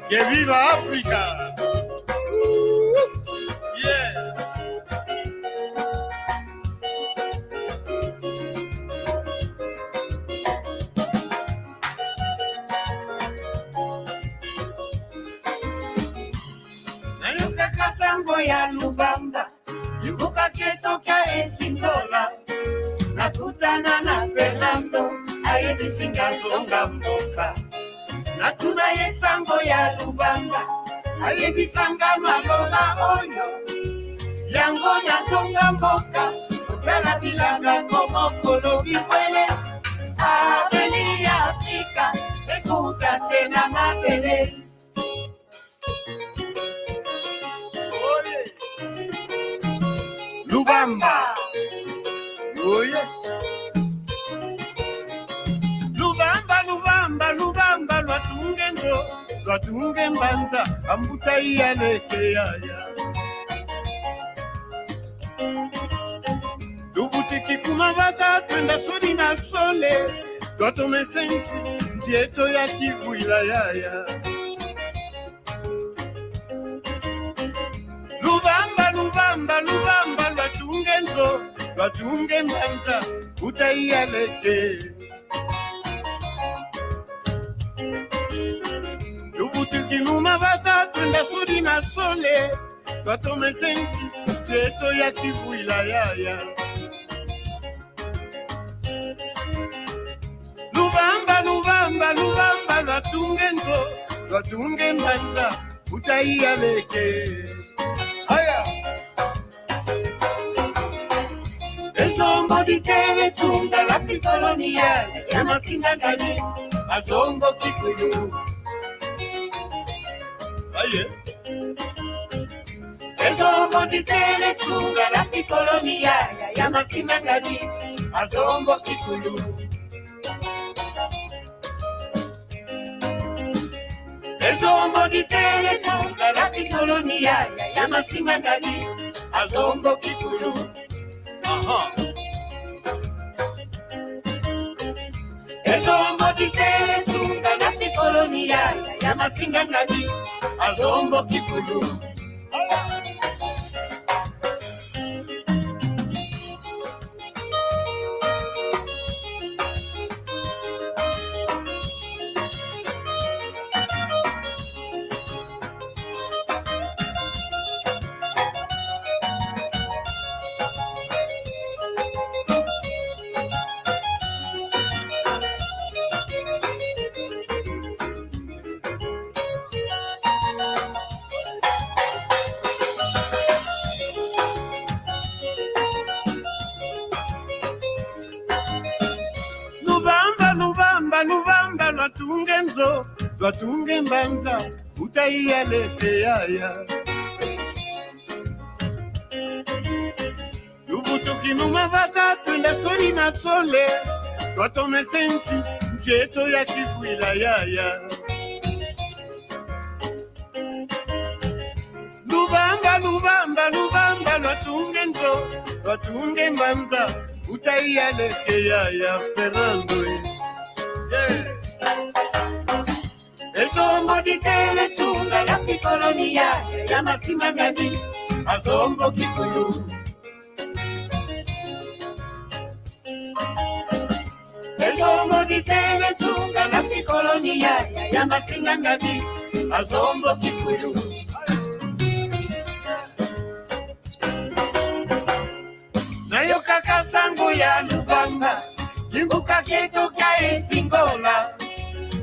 Que viva Africa! Yeah! Nayokaka sango ya Lubamba, libukaki etoka esindola. Nakutana na Fernando, ayebisi nga zonga mboka. Natuna ye sango ya Lubamba, ayebisa nga maloba oyo. Yango nazonga mboka, kosala bilanga komokolo bibwele. Abeli ya Afrika, ekuta se na mabele. Lubamba. Oye. Lubamba, lubamba, lubamba, lwatunge ndo, lwatunge mbanza, ambuta iyaleke yaya. Lubutiki kumavata twenda soli na sole, twatomesensi, ntieto ya kibwila yaya. Lubamba, lubamba, lubamba, lwatunge nzo, lwatunge mbanza, utaiyaleke. Lubutuki mumavata twenda soli na sole, twatomesensi, ntieto ya kibwila yaya. Lubamba, lubamba, lubamba, lwatunge nzo, lwatunge mbanza, utaiyaleke. Haya. Ezombo ditele tunga la fikolonia ya masingangani Azombo kikulu. Aye. Ezombo ditele tunga la fikolonia ya masingangani Azombo kikulu. Ezombo ditele tunga la fikolonia ya masingangani Azombo kikulu. Aha. Ezombo ditele tunga la fikolonia ya masingangani Azombo kikulu. Lubamba, lubamba, lubamba, lwatunge nzo, lwatunge mbanza, utaiyaleke yaya. Lubutuki mumavata twenda soli na sole, twatomesensi, ntieto ya kibwila yaya. Lubamba, lubamba, lubamba, lwatunge nzo, lwatunge mbanza, utaiyaleke yaya, Fernando. Yeah. Ezombo ditele tunga la fikolonia ya masingangani Azombo kikulu. Ezombo ditele tunga la fikolonia ya masingangani Azombo kikulu. Nayokaka sango ya Lubamba, limbukaki etoka esingola.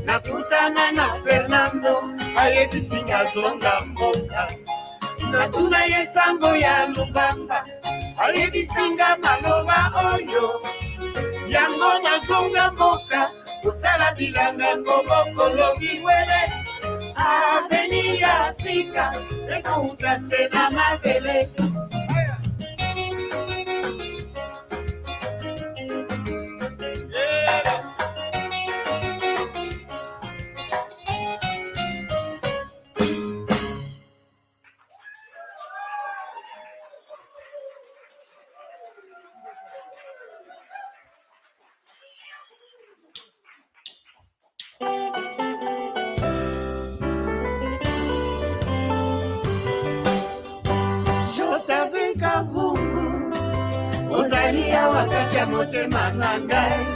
Nakutana na Fernando, ayebisi nga zonga mboka. Natuna ye sango ya Lubamba, ayebisi nga maloba oyo. Yango nazonga mboka, kosala bilanga kobokolo biwele. Aveni ya Afrika, ekouta se na mabele. Yeah. awa kati ya motema na ngai.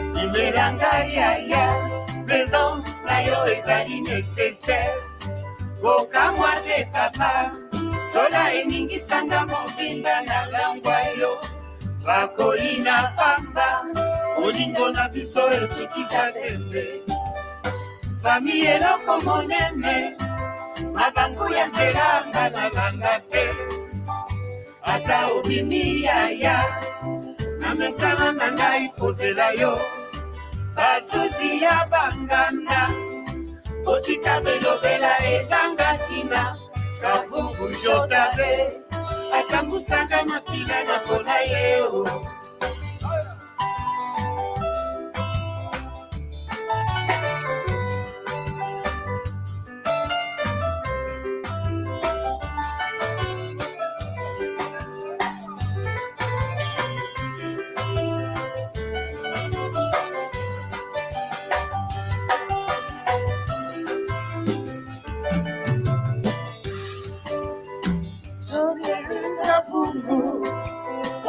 Ndimela ngai yaya, présence na yo ezali nécessaire. Kokamwa te papa, zola eningisanga mobimba na langwa yo. Bakoyina pamba, bolingo na biso esukisa tembe. Fami eloko monene, mabangu ya nzela nga nalanda te. Ata obimi yaya, na mesana na ngai kozela yo. Basusi ya banganda, botika belobela ezanga ntina. Kavungu jotabe, atambusaka makila na mpona ye o.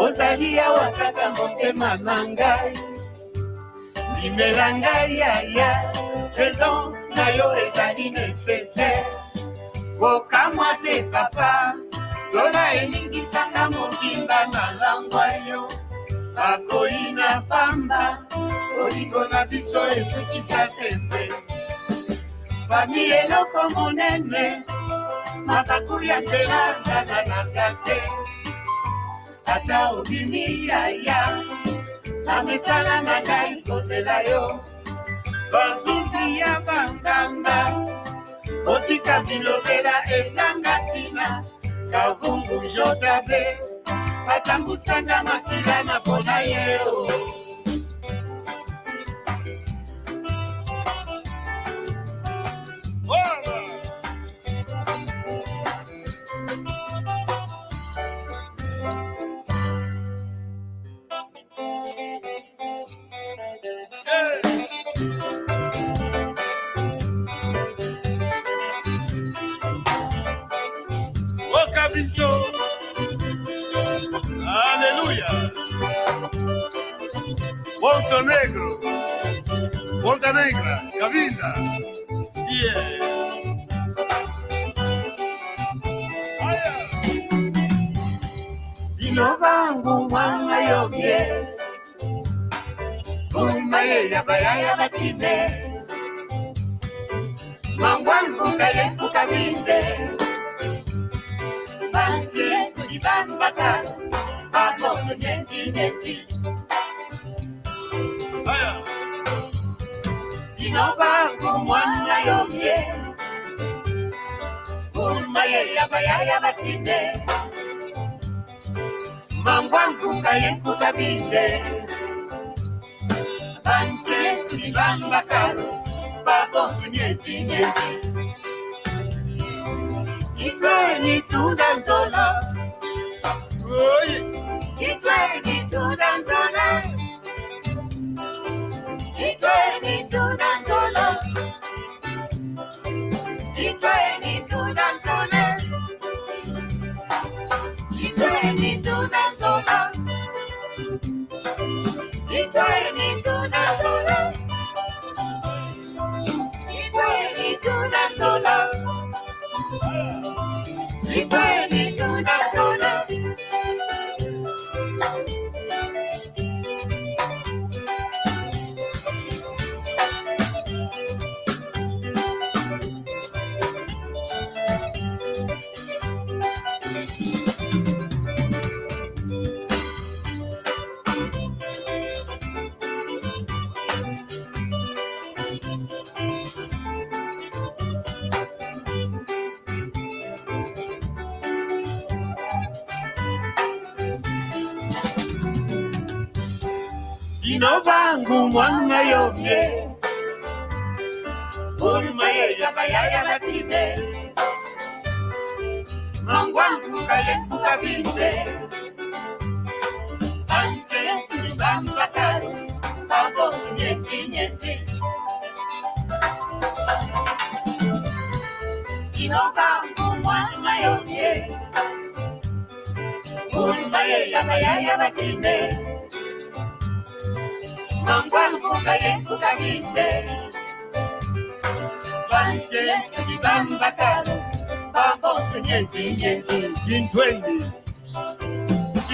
Ozali awa kaka motema na ngai, ndimela ngai yaya, présence na yo ezali nécessaire. Kokamwa te papa, lola eningisanga mobimba na langwa yo. Bakoyina pamba, bolingo na biso esukisa tembe. Fami eloko monene, mabaku ya nzela nga nalanda te. Ata obimi yaya, na misala na ngai kozela yo. Bazuzi ya banganga, botika bilobela ezanga ntina. Kavungu jotabe, atambusanga makila na mpona ye o. Okabiso. Aleluya. Montenegro. Montenegra. Cabinda. Yeah. Aya. Bino bangu mwana yobye, umayela bayaya batinde, mangwangu kaye kukabinde, banzi kuli bambaka, baboso nyenji nyenji. Aya. Bino bangu mwana yobye, umayela bayaya batinde, mangwangu kaye kukabinde, banzi kuli bambaka, baboso nyenji nyenji. Ikweni tunda nzola, Oye. ikweni tunda nzola, ikweni tunda nzola, ikweni tunda nzola, ikweni tunda nzola, ikweni tunda nzola, ikweni tunda nzola, ikweni tunda nzola. Bino bangu mwana yobye, umayela bayaya batinde, mangwangu kaye kukabinde, banze bambaka, babosi nyenji nyenji. Bino bangu mwana yobye, ye ya mayaya batinde mangwaluvuka yenkukabinde banje bibambakalo babose nyenzi nyenzi Intweni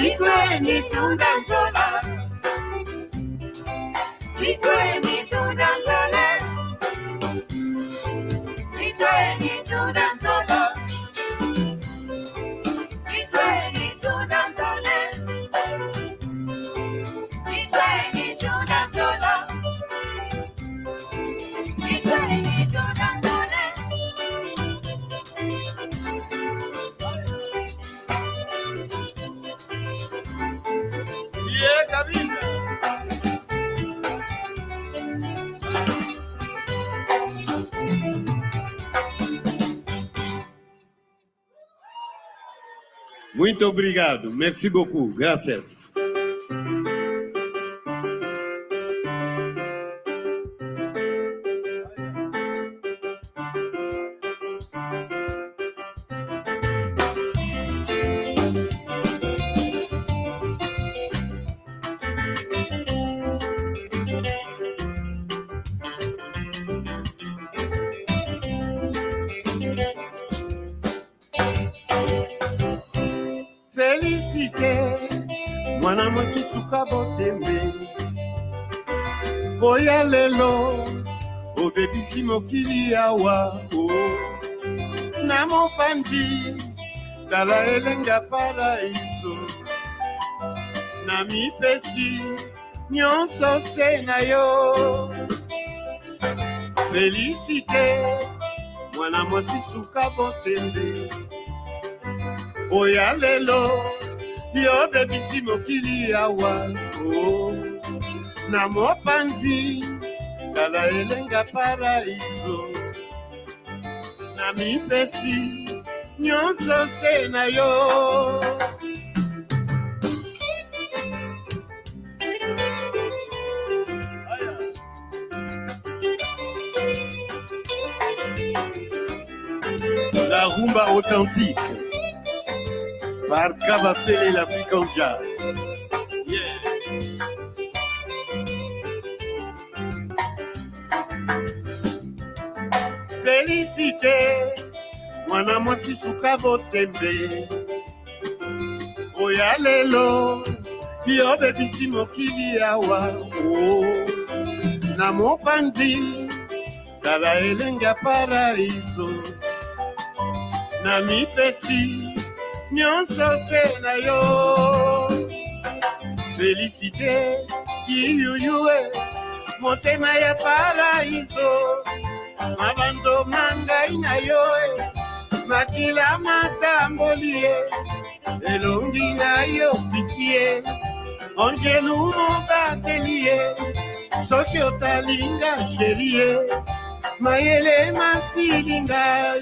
Itweni tundanzola Itweni tundanzola Itweni tundanzola Itweni tundanzola Itweni tundanzola Itweni tundanzola. Ye kabisa. Muito obrigado. Merci beaucoup. Gracias. Félicité mwana mwasi suka botembe oya lelo obebisi mokili awa o na mopanzi tala elenga paraiso na mipesi nyonso se na yo. Félicité mwana mwasi suka botembe oya lelo yo bebisi mokili awa o na mopanzi tala elenga paraiso na mipesi nyonso se na yo. La rumba authentique par Kabasele l'African Jazz. Yeah. Félicité mwana mwasi suka botembe oya lelo yo bebisi mokili awa o na mopanzi tala elenga paraiso na mipesi nyonso se na yo. Félicité kiyuyue motema ya paraiso mabanzo mangai na yo e makila matamboli ye elongi na yo pitie angelu mobateli ye soki otalinga sheri ye mayele masili ngai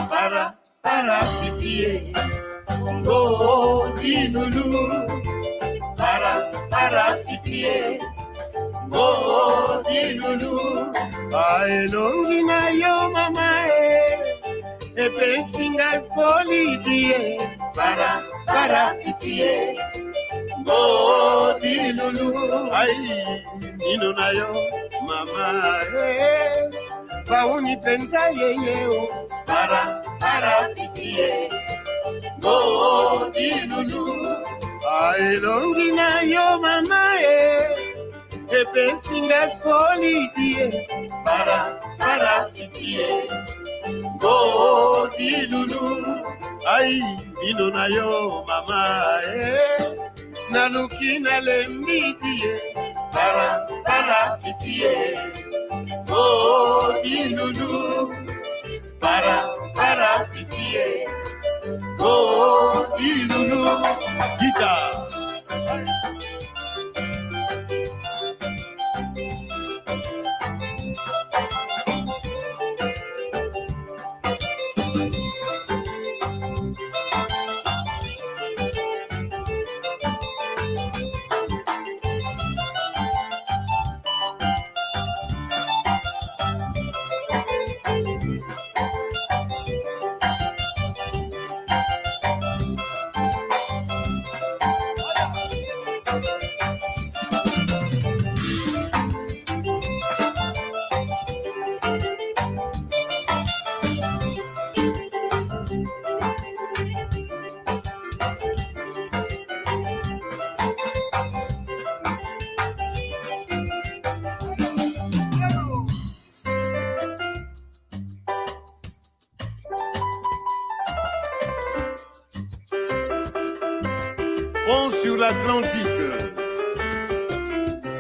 para para pitie oh dilulu para para pitie oh dilulu elongi na yo mama e epesi ngai polidi ye para para pitie oh dilulu ai nino na yo mama e bauni mpenza yeye o para para pitie oh dilulu elongi na yo mama e epesi ngai polidi ye para para pitie oh dilulu ai bino na yo mama e naluki nalembi ye para para pitie oh dilulu para para pitie oh dilulu guitare. Pont sur l'Atlantique,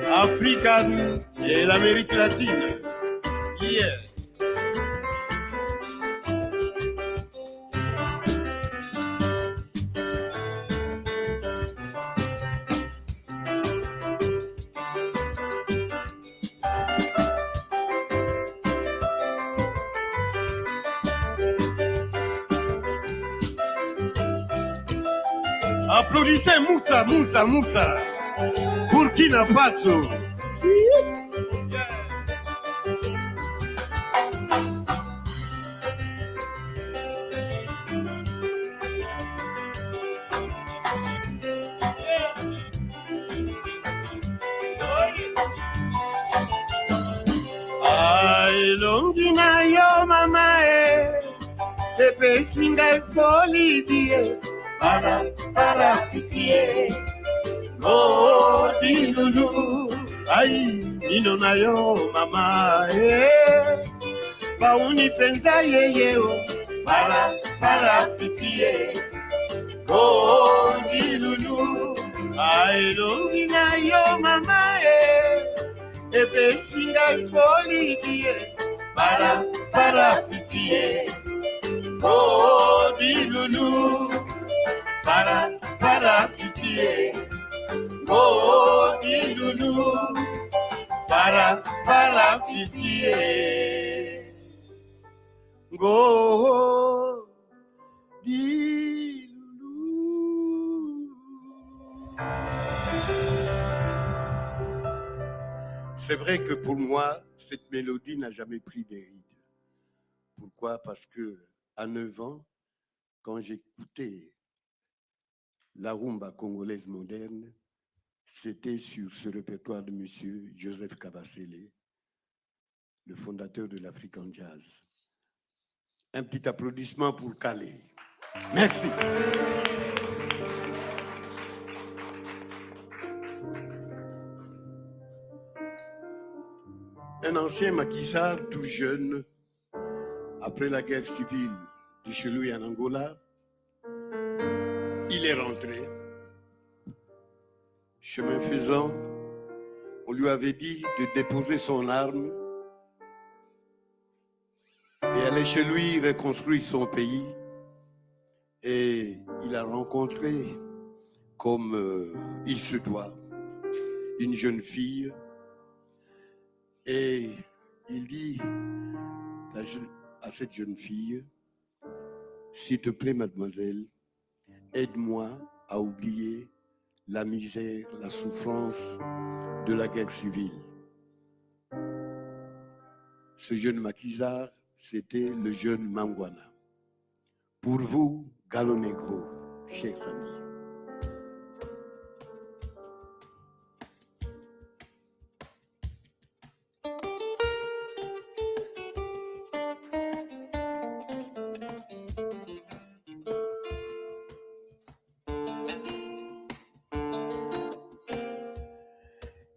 Africaine et l'Amérique latine. Yeah. Applaudissez Moussa, Moussa, Moussa. Burkina Faso. Elongi na yo mama e epesi ngai folidi e para para fifi oh, lulu ai mino na yo mama e bauni mpenza yeye o para para fifi oh, lulu elongi na yo mama e epesi ngai folidi e para para fifi oh, lulu para para fifi oh, lulu para para fifi go di lulu. C'est vrai que pour moi, cette mélodie n'a jamais pris des rides. Pourquoi? Parce que à 9 ans, quand j'écoutais la rumba congolaise moderne, c'était sur ce répertoire de monsieur Joseph Kabasele, le fondateur de l'African Jazz. Un petit applaudissement pour Calais. Merci. Un ancien maquisard tout jeune, après la guerre civile de chez lui en Angola, il est rentré. Chemin faisant, on lui avait dit de déposer son arme et aller chez lui reconstruire son pays. Et il a rencontré, comme il se doit, une jeune fille. Et il dit à cette jeune fille, s'il te plaît, mademoiselle, aide-moi à oublier la misère, la souffrance de la guerre civile. Ce jeune maquisard, c'était le jeune Mangwana. Pour vous, Galo Negro, chers amis.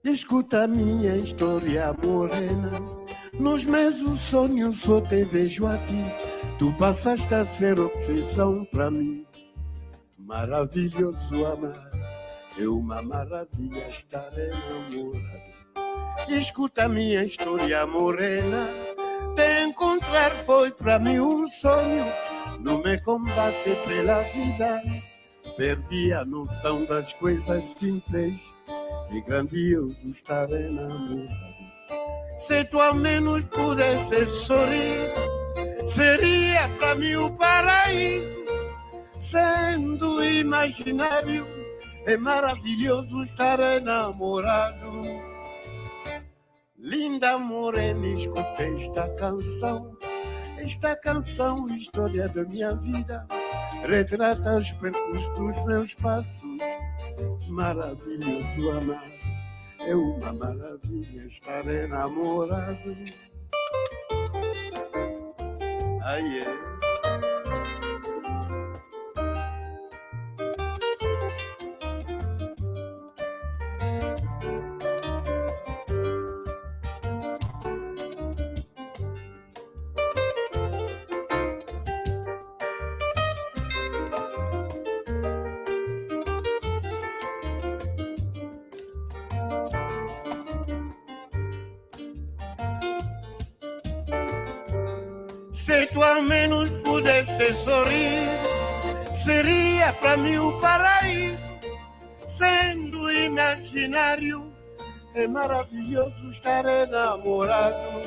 Escuta a minha história morena. Nos meus sonhos só te vejo a ti. Tu passaste a ser obsessão pra mim. Maravilhoso amar, é uma maravilha estar enamorado. Escuta a minha história morena. Te encontrar foi pra mim um sonho. No meu combate pela vida, perdi a noção das coisas simples. É grandioso estar enamorado. Se tu ao menos pudesse sorrir, seria pra mim o paraíso. Sendo imaginário, é maravilhoso estar enamorado. Linda morena, escuta esta canção. Esta canção, história da minha vida, retrata os percursos dos meus passos. Maravilhoso amar, é uma maravilha estar enamorado. Ai, é. Se tu ao menos pudesse sorrir, seria para mim o paraíso. Sendo imaginário, é maravilhoso estar enamorado.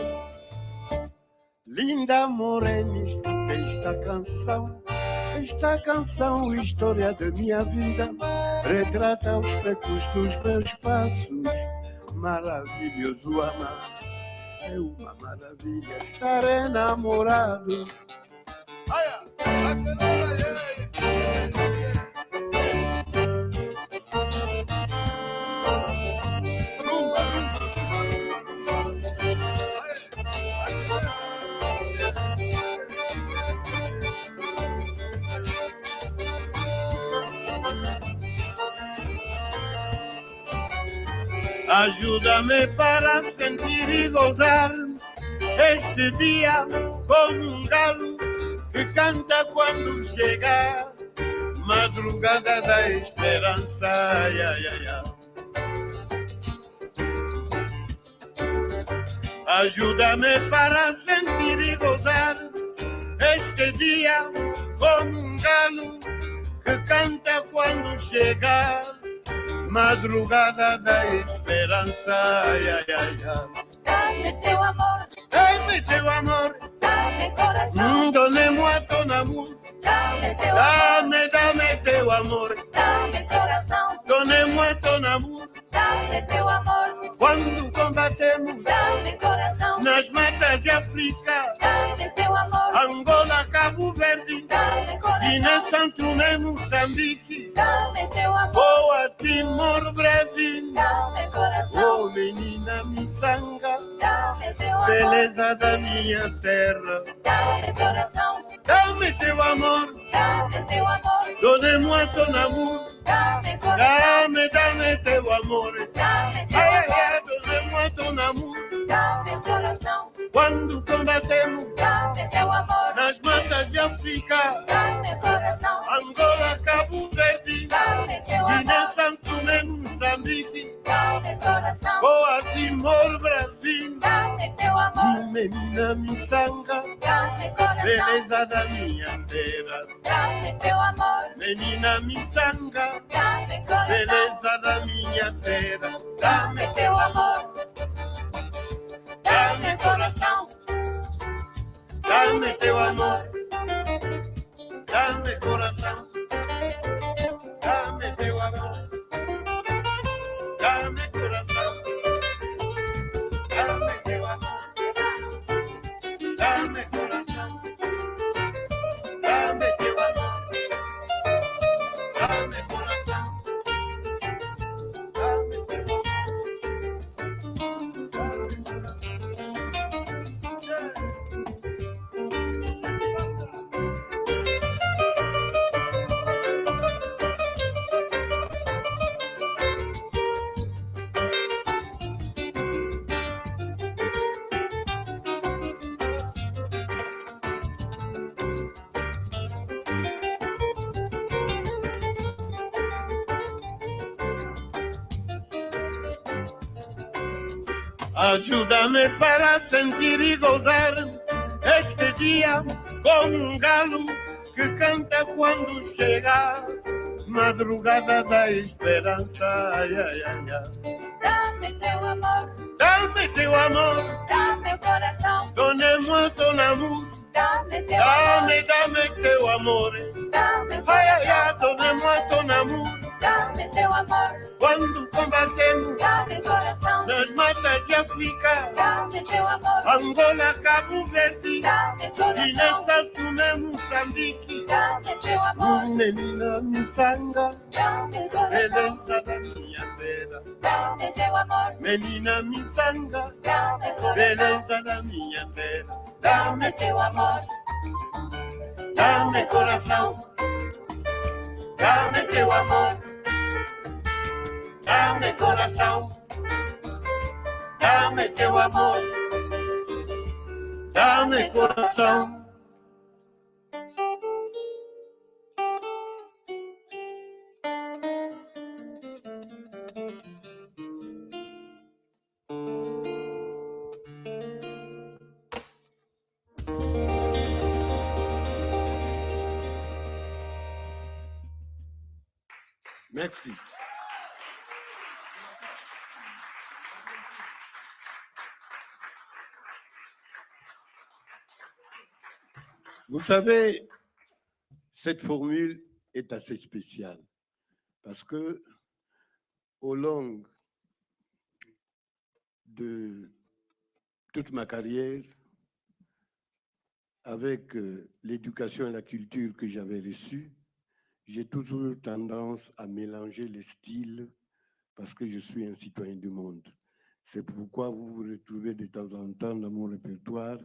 Linda morena, escuta esta canção. Esta canção, história de minha vida, retrata os pecos dos meus passos. Maravilhoso amar, é uma maravilha estar enamorado. Ajuda-me para sentir e gozar este dia como um galo que canta quando chega madrugada da esperança. Ai, ai, ai, ai. Ajuda-me para sentir e gozar este dia como um galo que canta quando chega madrugada da esperança. Ai, ai, ai, ai. Dame teu amor, Dame teu amor, dame coração, donnez-moi ton amour, dame teu amor, dame, dame teu amor, dame coração, donnez-moi ton amour. dame teu amor, Quando combatemos dame coração, nas matas de África, dame teu amor, Angola, Cabo Verde, dame Guiné, coração, Santo Tomé, Moçambique, dame teu amor, Goa, Timor, Brasil. dame coração, Oh menina miçanga, dame teu amor, beleza da minha terra. dame coração, Dame teu amor, dame teu amor, donnez-moi ton amour, dame coração, dame, dame teu amor. dame teu Ai, ai, amor, ai, donnez-moi ton amour. dame coração, Quando combatemos dame teu amor, nas matas de África, dame coração, Angola, Cabo Verde, dame teu Guiné, amor, Santo Tomé, Moçambique, dame coração, Goa, Timor, Brasil. dame teu amor, Menina miçanga, dame coração, beleza da minha terra. dame teu amor, Menina miçanga, dame coração, beleza da minha terra. dame teu amor, dame coração, Dame teu amor, dame coração, dame teu amor, dame coração, dame teu amor, dame coração, dame teu amor, dame coração, dame teu amor. Ajuda-me para sentir e gozar este dia como um galo que canta quando chega madrugada da esperança. Ai, ai, ai, ai. dame teu amor, Dame teu amor, dame coração, donnez-moi ton amour, dame teu amor, dame, dame teu amor. dame Ai, ai, ai, coração, donnez-moi ton amour. dame teu amor, Quando combatemos dame coração, nas matas de África, dame teu amor, Angola, Cabo Verde, dame Guiné, coração, São Tomé, Moçambique. dame teu amor, Menina miçanga, dame coração, beleza da minha terra. dame teu amor, Menina miçanga, dame coração, beleza da minha terra. dame Dame, teu amor, dame coração, dame teu amor, dame coração, dame teu amor, dame coração. Merci. Vous savez, cette formule est assez spéciale parce que au long de toute ma carrière, avec l'éducation et la culture que j'avais reçue, j'ai toujours tendance à mélanger les styles parce que je suis un citoyen du monde. C'est pourquoi vous vous retrouvez de temps en temps dans mon répertoire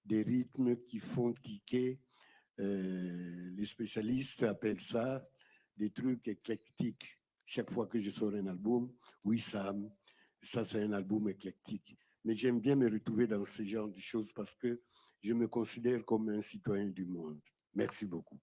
des rythmes qui font tiquer. Les spécialistes appellent ça des trucs éclectiques. Chaque fois que je sors un album, oui Sam, ça c'est un album éclectique. Mais j'aime bien me retrouver dans ce genre de choses parce que je me considère comme un citoyen du monde. Merci beaucoup.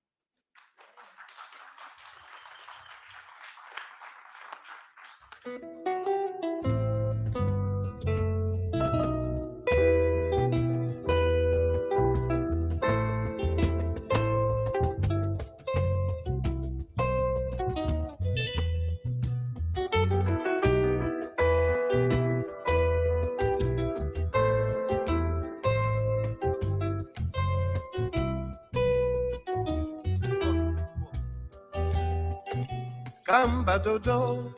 Camba Dodô,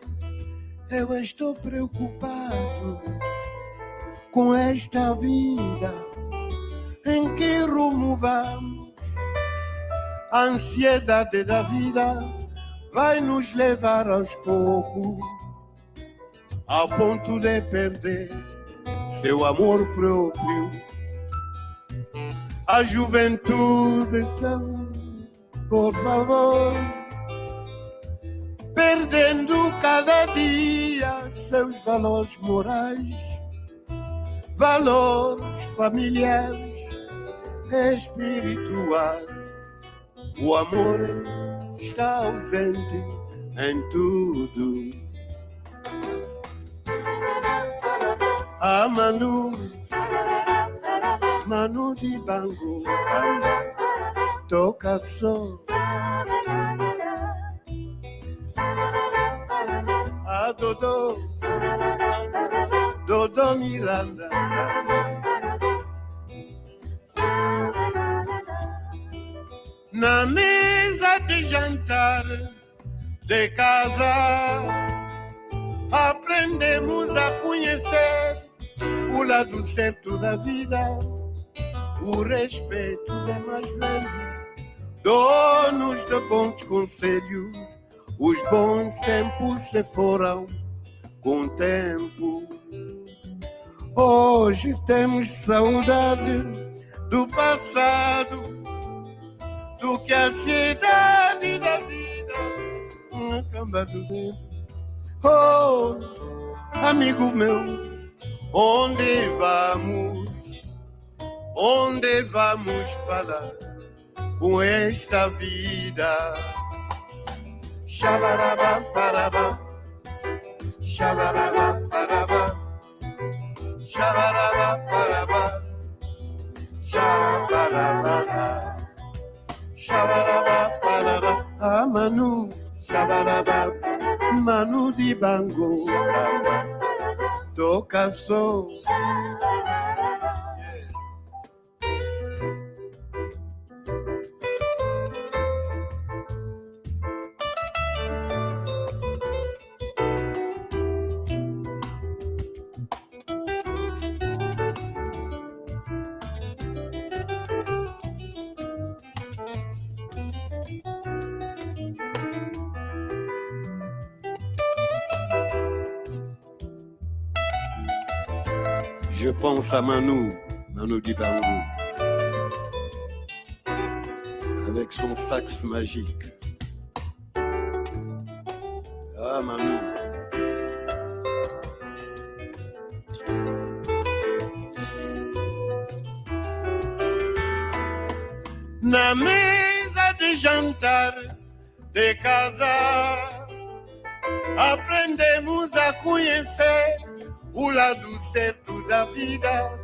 eu estou preocupado com esta vida, em que rumo vamos? A ansiedade da vida vai nos levar aos poucos, ao ponto de perder seu amor próprio. A juventude, por favor, perdendo cada dia seus valores morais, valores familiares, espirituais. O amor está ausente em tudo. Ah, Manu, Manu Dibango, anda, toca só. Ah, Dodô, Dodô Miranda. Na mesa de jantar de casa, aprendemos a conhecer o lado certo da vida, o respeito de mais velhos, donos de bons conselhos. Os bons tempos se foram com o tempo. Hoje temos saudade do passado, do que a cidade da vida acaba do tempo. Oh, amigo meu, onde vamos? Onde vamos parar com esta vida? Xabaraba, paraba, xabaraba, paraba, xabaraba, paraba, xabaraba, xabaraba, paraba, ah, Manu, xabaraba, Manu Dibango, toca só. Je pense à Manu, Manu Dibango, avec son sax magique. Ah, Manu. Na mesa de jantar de casa, aprendemos a conhecer o lado certo da vida,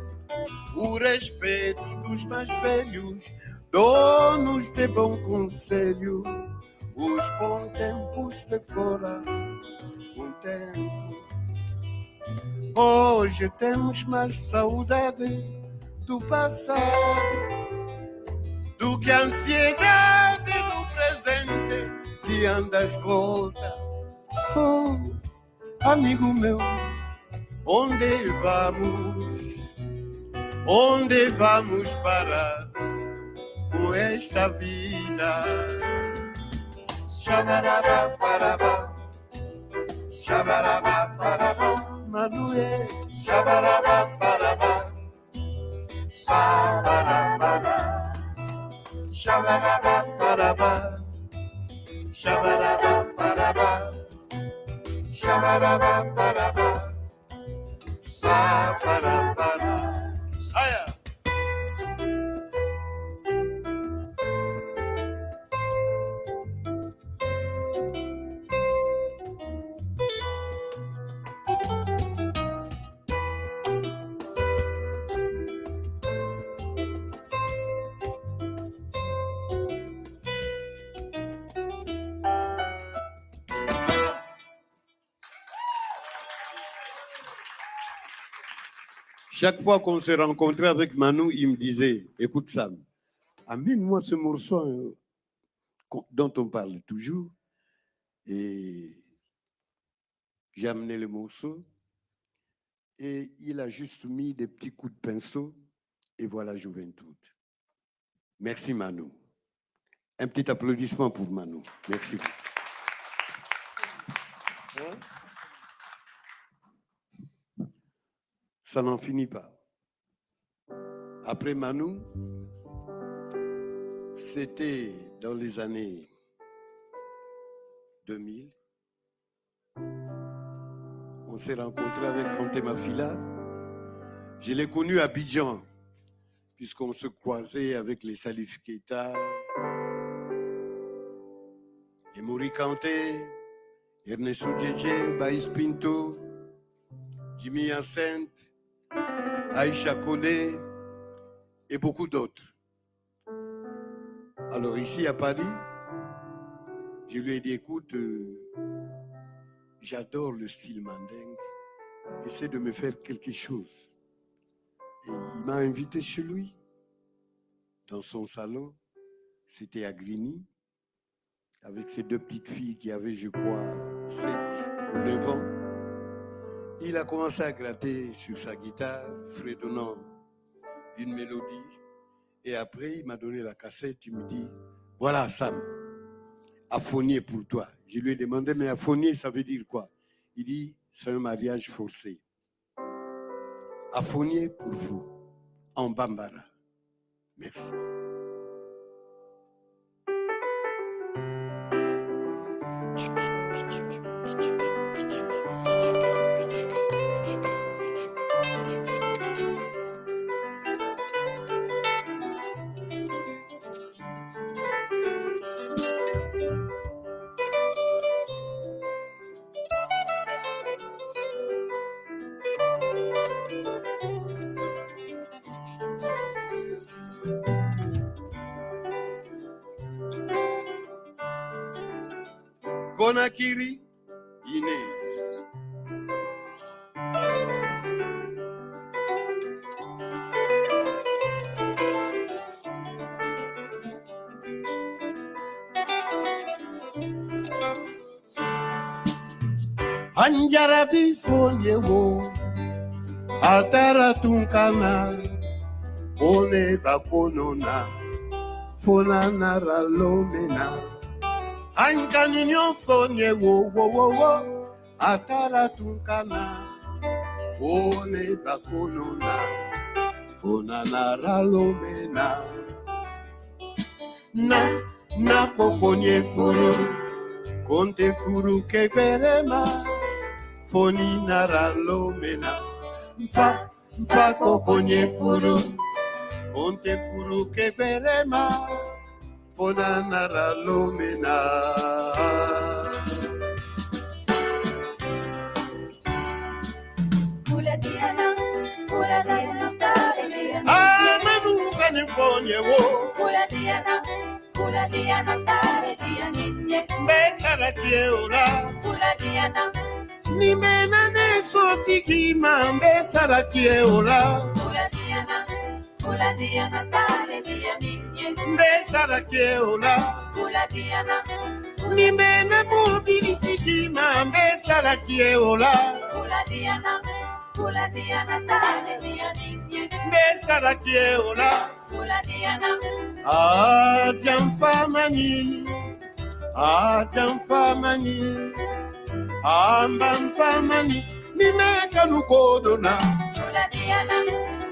o respeito dos mais velhos, donos de bom conselho. Os bons tempos se foram com tempo. Hoje temos mais saudade do passado do que a ansiedade do presente que anda às voltas. Oh, amigo meu, onde vamos? Onde vamos parar com esta vida? Xabaraba, paraba, xabaraba, paraba, Manuel, xabaraba, paraba, xabaraba, xabaraba, paraba, xabaraba, paraba, xabaraba, paraba, xabaraba. Aya. Chaque fois qu'on se rencontrait avec Manu, il me disait, écoute Sam, amène-moi ce morceau dont on parle toujours. Et j'ai amené le morceau et il a juste mis des petits coups de pinceau et voilà Juventud. Merci Manu. Un petit applaudissement pour Manu. Merci. Hein? Ça n'en finit pas. Après Manu, c'était dans les années 2000. On s'est rencontré avec Kanté Mafila. Je l'ai connu à Abidjan, puisqu'on se croisait avec les Salif Keita, les Mory Kanté, Ernesto Djedje, Baïs Pinto, Jimmy Hyacinthe, Aïcha Koné et beaucoup d'autres. Alors ici à Paris, je lui ai dit, écoute, j'adore le style mandingue, essaie de me faire quelque chose. Et il m'a invité chez lui, dans son salon, c'était à Grigny, avec ses deux petites filles qui avaient, je crois, 7 ou 9 ans. Il a commencé à gratter sur sa guitare, fredonnant une mélodie. Et après, il m'a donné la cassette, il me dit, voilà Sam, Aphonié pour toi. Je lui ai demandé, mais Aphonié, ça veut dire quoi? Il dit, c'est un mariage forcé. Aphonié pour vous, en Bambara. Merci. Conakry, Guinée. Anjarabi fonyewo, atara tunkana, one bakonona, fonana ralomena. Ankaninyo fonyewo, wo wo wo, atara tunkana, one bakonona, fonana ralomena. Na, na kokonye furu, konte furu keberema. Foni naralomena, mfa, mfa kokonye furu, konte furu keberema, fona naralomena. Amanu kane fɔ n ye wo. Kula diyana, kula diyana tale diya ninye. N bɛ sara tiɲɛ o la. Kula diyana. Ni bɛ na ne sotigi ma n bɛ sara tiɲɛ o la. Kula diyana, kula diyana tale diya ninye. N bɛ sara tiɲɛ o la. Kula diyana. Ni bɛ na mobilitigi ma n bɛ sara tiɲɛ o la. Kula diyana, kula diyana tale diya ninye. N bɛ sara tiɲɛ o la. Kula diyana. A janfa man ɲi, a janfa man ɲi, a banfa man ɲi, ni mɛ kanu ko donna. Kula diyana,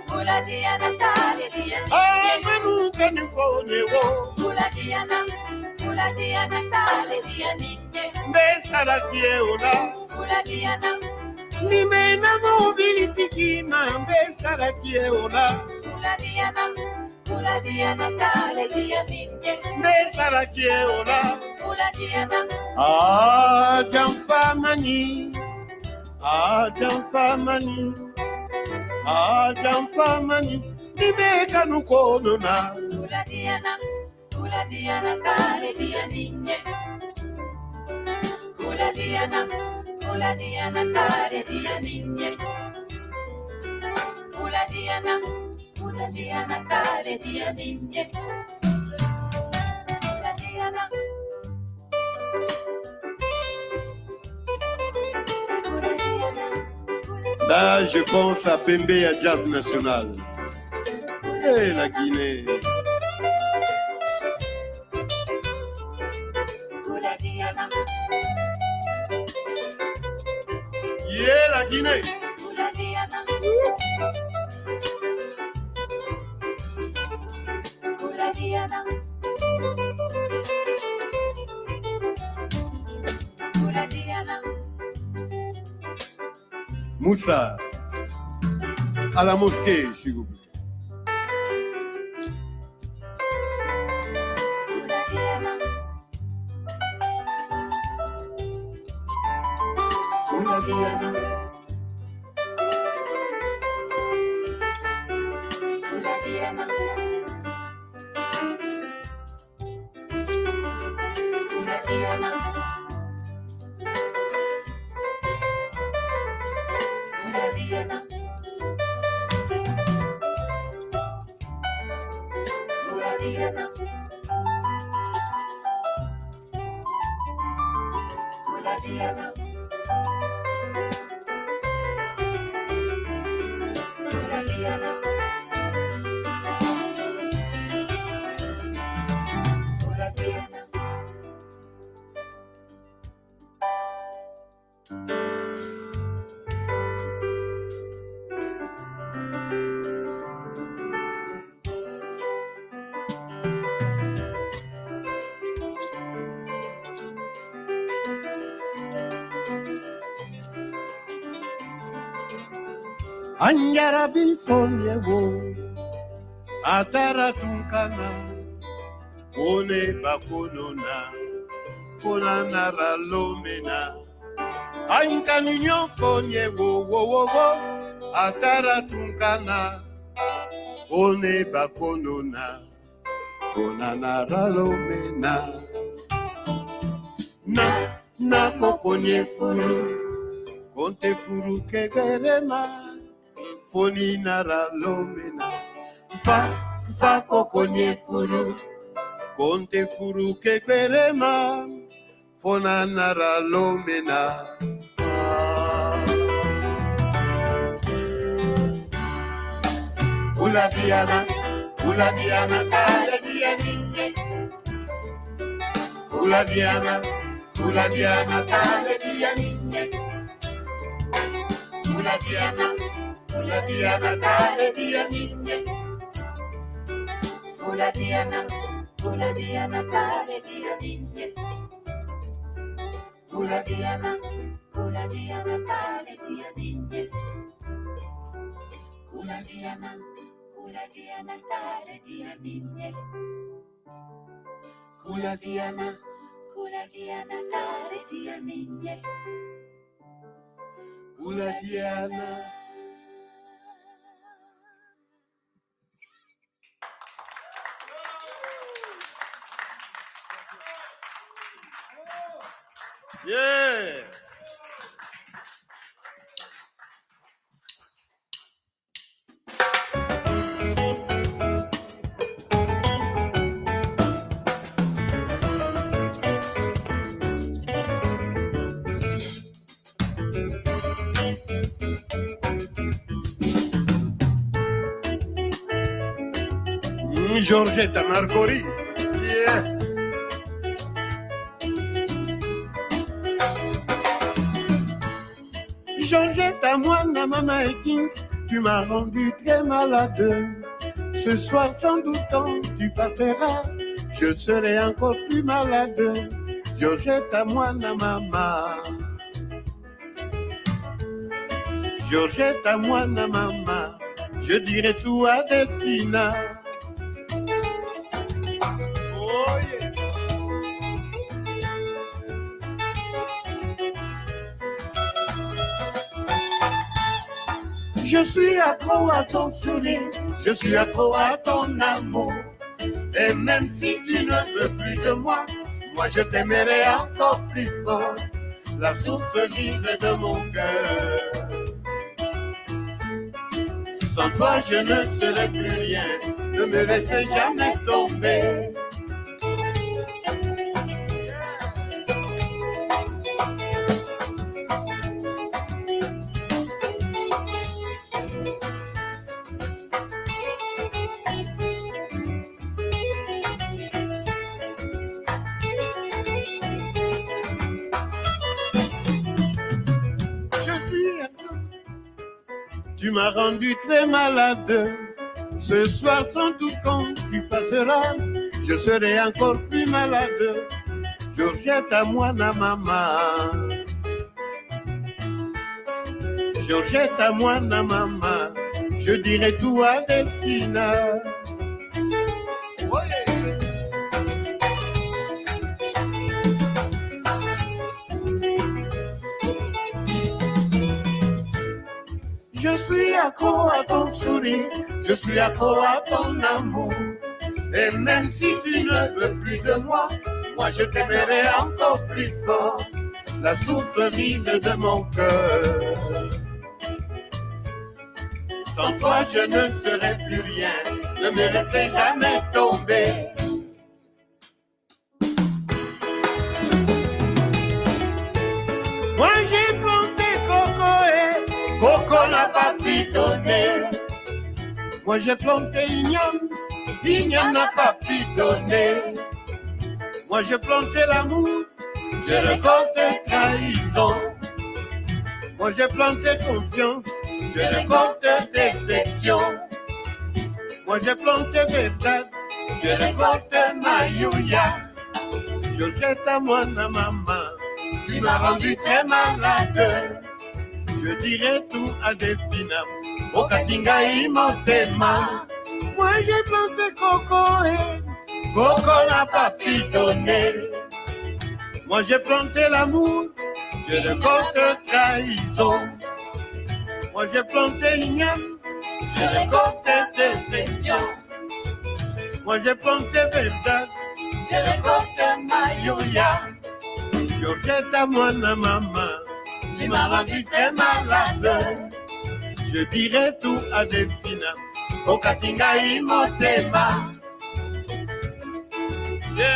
kula diyana tale diya A ninye. manu ka nin fɔ ne wo. Kula diyana, kula diyana tale diya ninye. N bɛ sara tiɲɛ o la. Kula diyana. Ni bɛ na mobilitigi ma n bɛ sara tiɲɛ o la. Kula diyana, kula diyana tale diya ninye. N bɛ sara tiɲɛ o la. Kula diyana. A janfa man ɲi, a janfa man ɲi, a janfa man ɲi, ni bɛ kanu ko donna. Kula diyana, kula diyana tale diya ninye. Kula diyana, kula diyana tale diya ninye. Kula diyana, kula diyana tale diya ninye. Kula diyana. Kula diyana, Là, je pense à Pembe à Jazz National. Et la Guinée. kula diyana, Yeah, la Guinée. kula diyana. Kula diyana. Kula diyana. Moussa, à la mosquée, s'il vous plaît. Kula diyana. Kula diyana. Kula diyana. Kula diyana. Kula diyana. Kula diyana. Kula diyana. Kula diyana. Kula diyana. Anjarabi fonyewo atara tunkana wole bakonona fona nara lomena ankaninyo fonyewo wo wo wo atara tunkana wole bakonona fona nara lomena na na kokonye furu konte furu kegerema foni nara lomena fa fa kokonye furu konte furu kegerema fona nara lomena. Kula diana, kula diana, kale dianinge. Kula diana, kula diana, kale dianinge. Kula diana, kula diana, kale dianinge. Kula diana, kula diana, kale dianinge. Kula diana, kula diana, kale dianinge. Kula diana, kula diana, kale dianinge. Kula diana, kula diana, kale dianinge. Kula diana. Yeah. Georgetta Margori. Yeah. Georgetta, moi, mama Ekins, tu m'as rendu très malade. Ce soir, sans doute, quand tu passeras, je serai encore plus malade. Georgetta, moi, mama. Georgetta, moi, mama, je dirai tout à Delphina. Oh yeah. Je suis accro à ton sourire, je suis accro à ton amour. Et même si tu ne veux plus de moi, moi je t'aimerai encore plus fort. La source vive de mon cœur. Sans toi je ne serai plus rien, ne me laisse jamais tomber. Tu m'as rendu très malade. Ce soir, sans doute, quand tu passeras, je serai encore plus malade. Georgette, moi, na maman. Georgette, moi, na maman. Je dirai tout à Delphina. Je suis accro à ton sourire, je suis accro à ton amour. Et même si tu ne veux plus de moi, moi je t'aimerai encore plus fort. La source vive de mon cœur. Sans toi je ne serai plus rien, ne me laissez jamais tomber. Moi j'ai planté coco et coco n'a pas pu donner. Moi j'ai planté igname, igname n'a pas pu donner. Moi j'ai planté l'amour, je récolte trahison. Moi j'ai planté confiance, je récolte déception. Moi j'ai planté verdad, je récolte mayouya. Georgette à moi na maman, tu m'as rendu très malade. Je dirai tout à Delphina, Okatinga motema. Moi j'ai planté coco et coco n'a pas pu donner. Moi j'ai planté l'amour, je récolte trahison. Moi j'ai planté igname, je récolte déception. Moi j'ai planté verdad, je récolte mayouya. Georgette à moi na maman, tu m'as rendu très malade. Je dirai tout à Delphina, Okatinga motema. Yeah.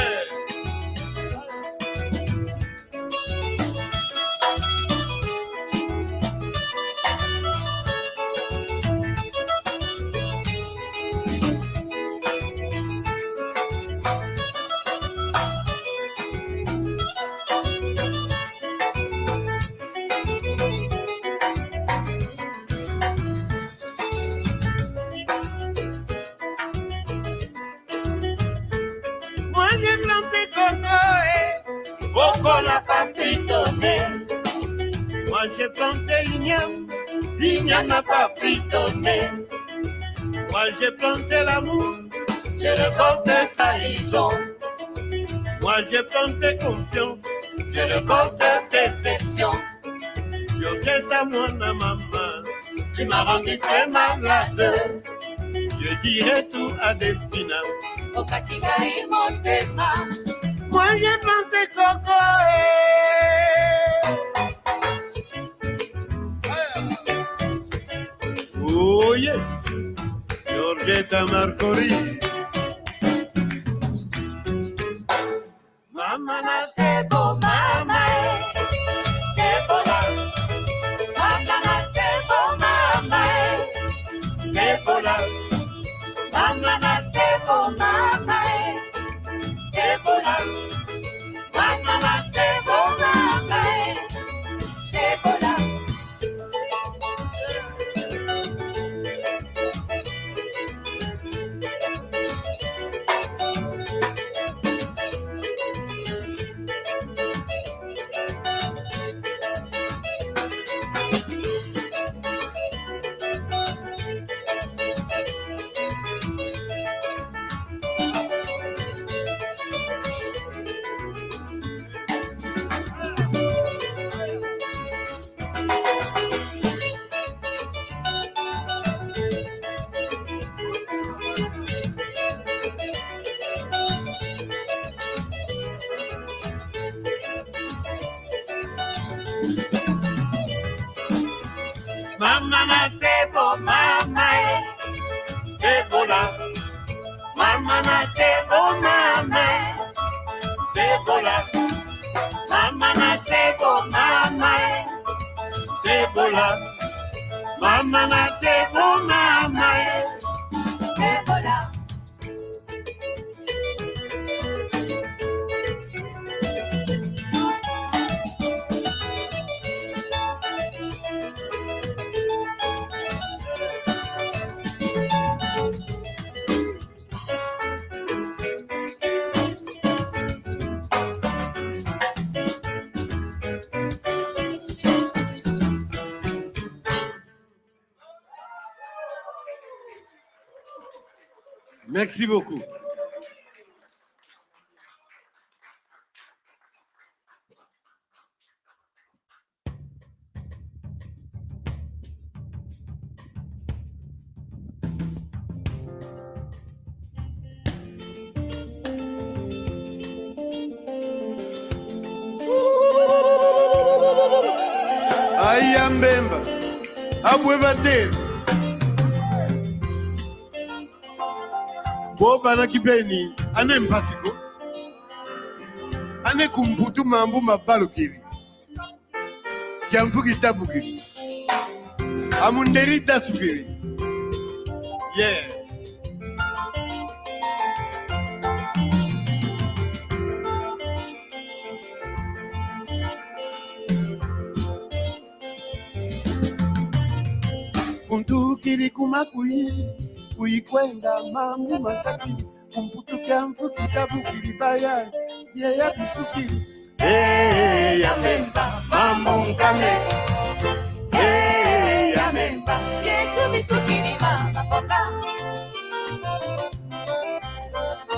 Moi j'ai planté coco et coco n'a pas pu donner. Moi j'ai planté igname, igname n'a pas pu donner. Moi j'ai planté l'amour, je récolte trahison. Moi j'ai planté confiance, je récolte déception. Georgette à moi na maman, tu m'as rendu très malade. Je dirai tout à Delphina. Okatinga motema. Moi j'ai planté coco et Oh yes, Georgetta Marcori. Mama na tebo mama eh, Debola. Mama na tebo mama eh, Debola. Mama na tebo mama eh, Debola. Mama na tebo mama eh, Debola. Mama na tebo mama eh, Debola. Mama na tebo mama eh, Debola. Mama na tebo mama eh, Debola. Mama na tebo mama eh. Debola. Merci beaucoup. Aya Mbemba, abwe batere bo bana kibeni ane mpasiko ane kumputu mambu mabalukili kyamfu kitabukili amunderi dasukili yeah. Kuntukili kumakui kuikwenda mambu masakili kumputu kyamfu kitabukili bayani yeya bisukili. Hey, Yamemba, mamunkame. Hey, Yamemba, Yesu bisukili mama bonga.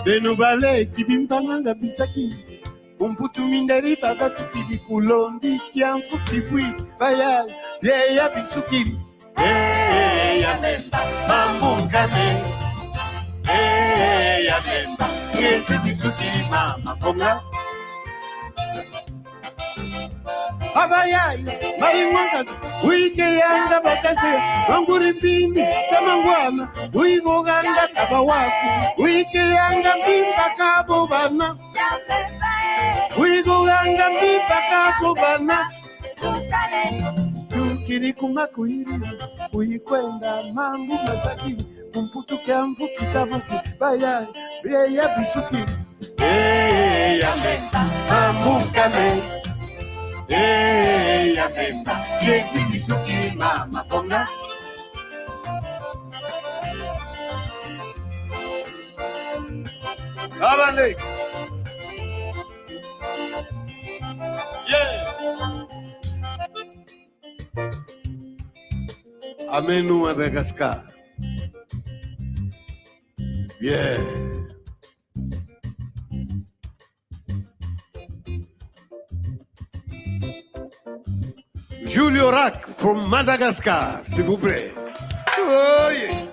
Beno baleki bimpanganga bisakili kumputu minderi babatukili kulondi kyamfu kibwi bayali yeya bisukili. Hey, Yamemba, mamunkame. Hey, Yamemba, Yesu bisukili mama bonga. Abayayi maringwankazi uikeyanga batase manguri mpindi tamangwana uikoganga taba waku uikeyanga mpimba kabo bana Yamemba, eh, uikoganga mpimba kabo bana tutale. tukiri kumakuiri uikwenda mambu masakiri kumputu kyampu kitabuki bayayi byeya bisukiri. Hey, Yamemba, mamunkame. Hey, Yamemba, Yesu bisukili mama bonga. Abale. Yeah. Amenu Madagascar. Yeah. Julio Rack from Madagascar, s'il vous plaît. Oh, yeah.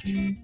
Yeah.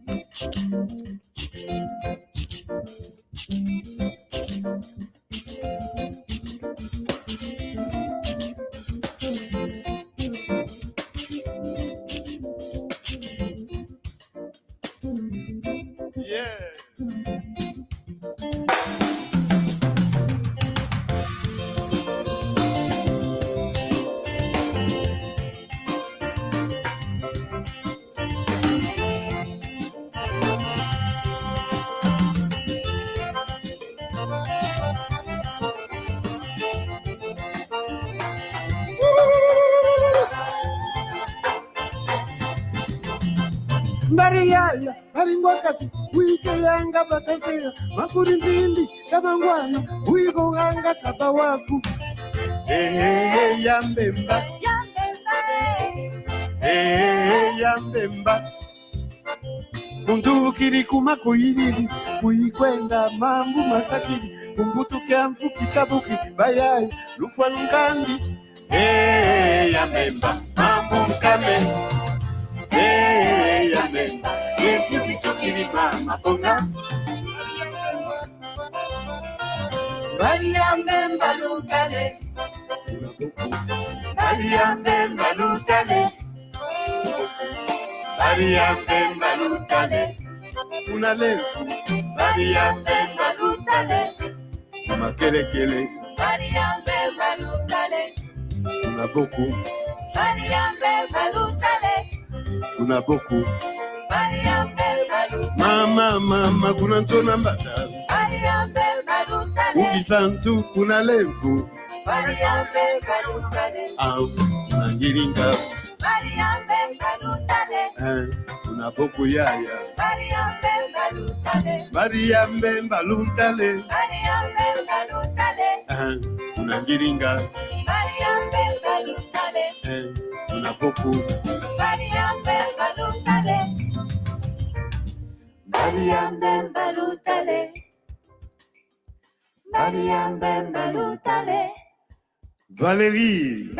Mbari yaya varingwakati wike yanga bakaseya makuri mbindi tabangwana wiko ganga taba waku. Ehehe yambemba ehehe yambemba mundukiri kumakuyiriri kuikwenda mambu masakiri kumbutu kyampu kitabuki bayai lufwa lungandi. Ehehe yambemba mambu nkame. Ehehe yambemba Yesu bisukiri mama bonga Bariambe lutale, Bariambe lutale, Bariambe lutale kuna lefu Bariambe lutale, makelekele Bariambe lutale, kuna boku Bariambe lutale, kuna boku mama mama kuna ntona mbata. Ukisantu kuna lefu au kuna ngiringa. Kuna boku yaya. Bariambe baluntale kuna ngiringa. Kuna boku Valérie,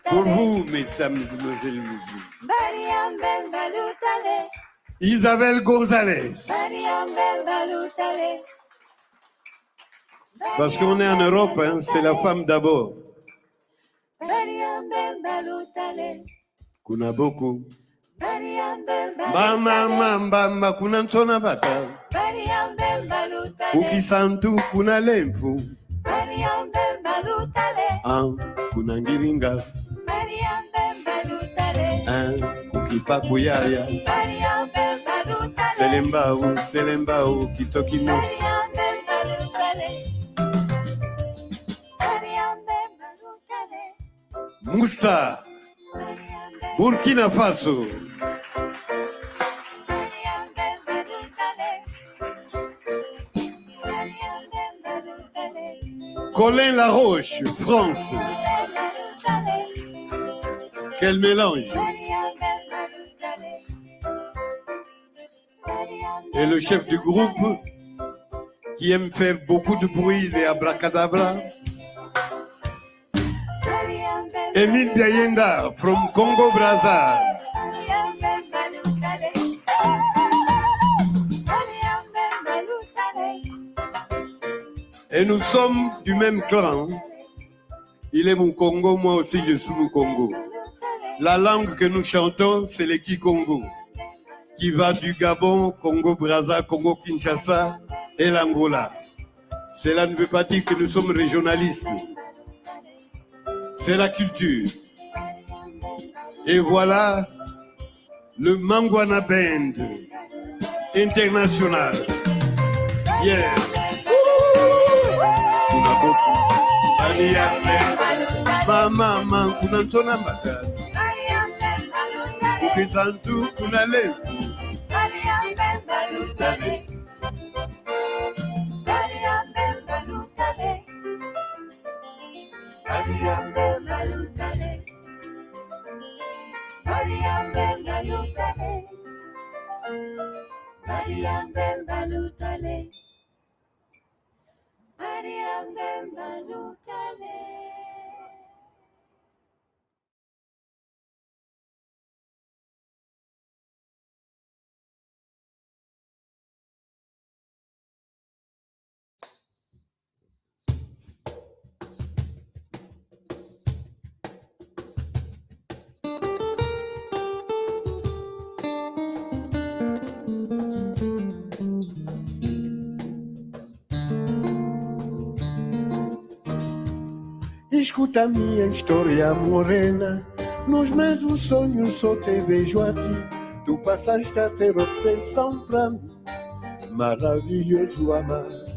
pour vous, mesdames, mesdemoiselles, messieurs. Isabelle Gonzalez. Parce qu'on est en Europe, hein, c'est la femme d'abord. Kuna boku. Mama, mamba, kuna ntona bata. Ukisantu kuna lemfu. Ah, kuna ngiringa. Ah, kukipaku yaya. Selembao, selembao, kitoki mosi. Moussa, Burkina Faso. Colin Laroche, France. Quel mélange. Et le chef du groupe, qui aime faire beaucoup de bruit, les abracadabra. Émile Biayenda, from Congo Brazza. Et nous sommes du même clan. Il est mon Congo, moi aussi je suis mon Congo. La langue que nous chantons, c'est le Kikongo, qui va du Gabon, Congo Brazza, Congo Kinshasa et l'Angola. Cela ne veut pas dire que nous sommes régionalistes. C'est la culture. Et voilà le Mangwana Band international. Yeah. Kuna boku. Mama, kuna ntona mbata. Ukisantu kuna lefu. Escuta minha história morena. Nos meus sonhos só te vejo a ti. Tu passaste a ser obsessão pra mim. Maravilhoso amar.